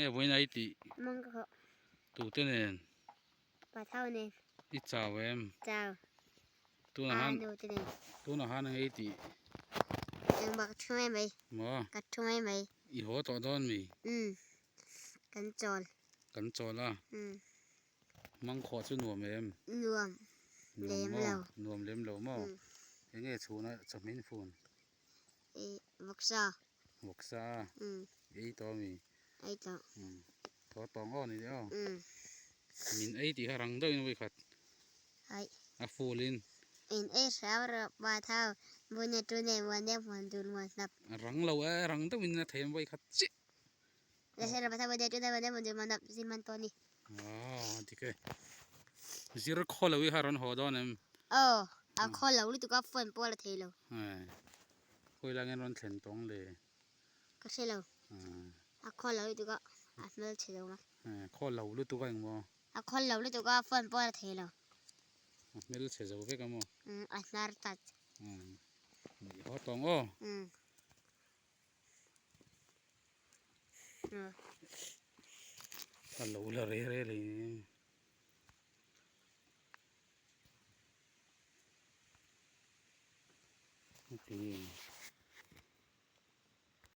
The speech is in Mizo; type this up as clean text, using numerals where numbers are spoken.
Nge vawiin ai tih? Mang ka khawh. Tute nen? Pa thau nen. I chau em? Chau. Tunah han A nu te nen. Tunah han eng ei tih? Engmah ka thu mai mai. Maw? Ka thu mai mai. I haw tawh dawn mi? Umm. Kan chawl. Kan chawl a? Umm. Mang khawh chu nuam em? Nuam lem lo. Nuam lem lo maw? Enge chhuna chawhmin fun? Ih vawksa. Vawksa a? Ei tawh ami? Ei tawh. Thaw tawng aw ni aw. Min ei tih kha rang deuhin vawi khat. Ai. A full in. In ei hram rawh pa thau buna tu nei muan deuh hmuan dun muan hnap. A rang lo e rang deuhin a thei ang vawi khat chiah. Aw dik e. Zir khaw lo hi kha rawn haw dawn em? Aw, a khaw lo lutuk a phone pawh a la thei lo. Khawi lai nge rawn thlen tawng le? Ka hre lo. A khaw lo lutuk a, a hmel chhe lo a. Khaw lo lutuk a engmaw? A khaw lo lutuk a phone pawh a la thei lo. A hmel chhe zo vek a maw? A hnar tat. I haw tawng aw? A lo la re re leh ni.